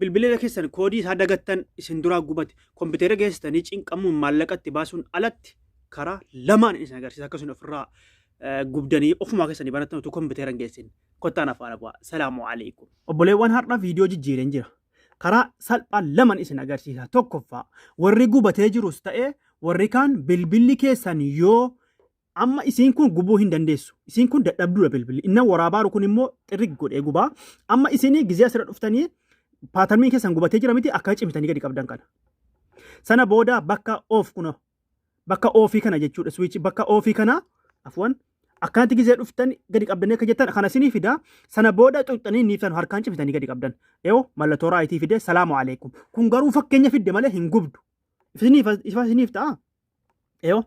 Bilbila keessan koodii isaa dagattan isin duraa gubate kompiitara geessitanii cinqamuun maallaqa itti baasuun alatti karaa lamaan isin agarsiisa akkasuma ofirraa gubdanii ofumaa keessanii banattan utuu kompiitara hin geessin. Kottaan afaan bu'aa. Salaamu alaikum. Obboleewwan, har'a viidiyoo jijjiireen jira. Karaa salphaa laman isin agarsiisa. Tokkoffaa, warri gubatee jirus ta'ee warri kaan bilbilli keessan yoo amma isiin kun gubuu hin dandeessu. Isiin kun dadhabduudha bilbilli. Inni waraabaaru kun immoo xirrig godhee gubaa. Amma isinii gizee asirra dhuftanii pattern keessan gubatee jira miti, akka cimsitanii gadi qabdan kana. Sana booda bakka off, kuno bakka off kana jechuudha. Switch bakka off kana, afwan, akkanatti gizee dhuftan gadi qabdanii akka jettan kana isinii fida. Sana booda xuqxanii ni ibsan, harkaan cimsitanii gadi qabdan. Eeyo, mallattoo right fide. Salaamu alaikum. Kun garuu fakkeenya fidde malee hin gubdu. Isiniif ifa isiniif ta'a. Eeyo.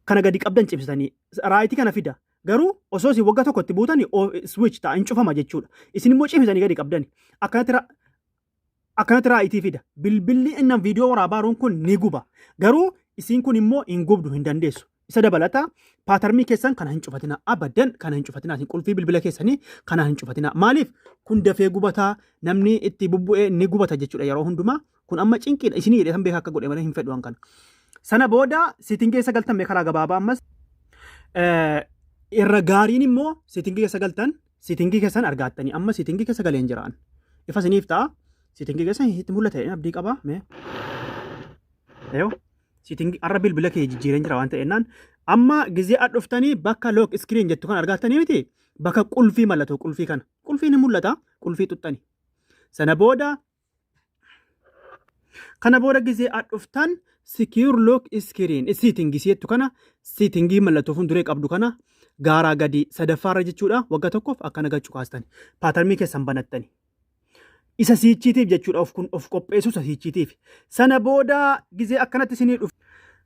Kana gadi qabdan cimsitanii right kana fida. Garuu osoo isin waggaa tokko itti buutanii switch ta'a, hin cufama jechuudha. Isin immoo cimsitanii gadi qabdani. Akkanatti right fida. Bilbilli inni viidiyoo waraabaaruun kun ni guba. Garuu isiin kun immoo hin gubdu, hin dandeessu. Isa dabalataa pattern keessan kana hin cufatina. Abadan kana hin cufatina. Isin qulfii bilbila keessanii kana hin cufatina. Maaliif? Kun dafee gubataa, namni itti bubbu'ee ni gubata jechuudha yeroo hundumaa. Kun amma cinqiidha. Isinii jedhee san beeka akka godhe malee hin fedhu kana. Sana booda setting keessa galtan mee karaa gabaabaa ammas irra gaariin immoo setting keessa galtan, setting keessan argaattanii amma setting keessa galeen jiraan. Ifa isiniif ta'a. Setting keessa itti mul'ata abdii qaba mee. Eeyo. Setting har'a bilbila kee jijjiireen jira waan ta'ennaan amma gizee ad dhuftanii bakka lock screen jettu kan argattanii miti, bakka qulfii, mallattoo qulfii kana, qulfii ni mul'ata, qulfii xuxxani. Sana booda kana booda gizee ad dhuftan secure lock screen setting jettu kana, setting mallattoo fuulduree qabdu kana gaaraa gadi sadaffaarra jechuudha, waggaa tokkoof akkana gachuu kaastani pattern keessan banattani. Isa siichiitiif jechuudha, of kun of qopheessu isa siichiitiif. Sana booda gizee akkanatti isinii dhufe.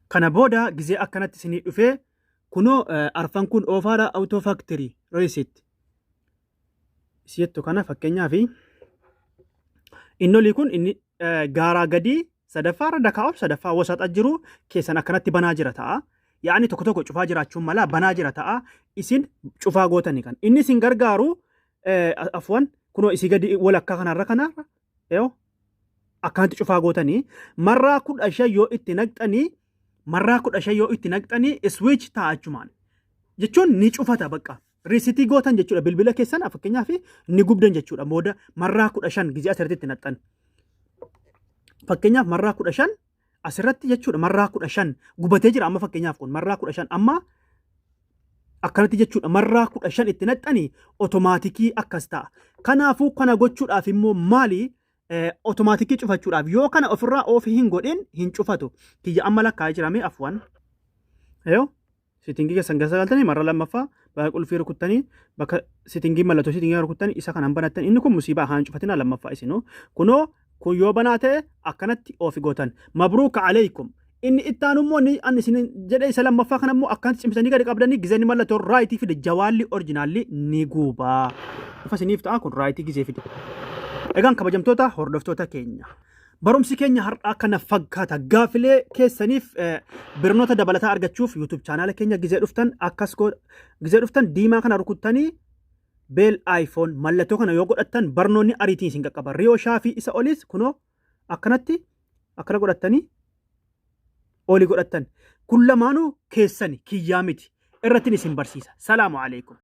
Kana booda gizee akkanatti isinii dhufee kunoo arfan kun oofaadha, auto factory reset. Isiyettu kana fakkeenyaaf inni olii kun inni gaaraa gadii sadaffaarra dakaa sadaffaa wasaxa jiru keessan akkanatti banaa jira ta'a. Yaa'ni tokko tokko cufaa jiraachuun mala, banaa jira ta'a. Isin cufaa gootanii kan. Inni isin gargaaru, afwan, kunoo isii gadi walakkaa kanarra kanarra yoo akkanatti cufaa gootanii marraa 15 yoo itti naqxanii, marraa 15 yoo itti naqxanii switch ta'a achumaan. Jechuun ni cufata, bakka. Reset gootan jechuudha bilbila keessan, fakkeenyaaf ni gubdan jechuudha booda marraa 15 gizee asirratti itti naqxan. Fakkeenyaaf marraa 15 asirratti jechuudha, marraa 15 gubatee jira amma, fakkeenyaaf kun marraa 15 amma akkanatti jechuudha, marraa 15 itti naqxanii automatic akkas ta'a. Kanaafuu kana gochuudhaaf immoo maali, automatic cufachuudhaaf yoo kana ofirraa off hin godhin hin cufatu. Kiyya amma lakkaa'ee jirame, afwan. Yoo setting keessan keessa galtanii marra lammaffaa bakka qulfii rukuttanii, bakka setting, mallattoo setting rukuttanii isa kanaan banattan, inni kun musiibaa haan cufatina lammaffaa isinuu. Kunoo kun yoo banaa ta'e akkanatti off gootan. Mabruuka alaykum. Inni itti aanu immoo inni ani isin jedhe isa lammaffaa kana immoo akkanatti cimsanii gadi qabdanii gizeenni mallattoo right fide jawaalli original ni gubaa. Ifa isiniif ta'a kun right gizee fide. Egaan kabajamtoota hordoftoota keenya. Barumsi keenya har'aa kana fakkaata. Gaafilee keessaniif barnoota dabalataa argachuuf YouTube channel keenya gizee dhuftan akkas gizee dhuftan diimaa kana rukuttanii bell icon mallattoo kana yoo godhattan barnoonni ariitiin isin qaqqaba. Riyoo shaafii isa olis kunoo akkanatti akkana godhattanii olii godhattan. Kun lamaanuu keessani, kiyyaa miti. Irrattiin isin barsiisa. Salaamu alaikum.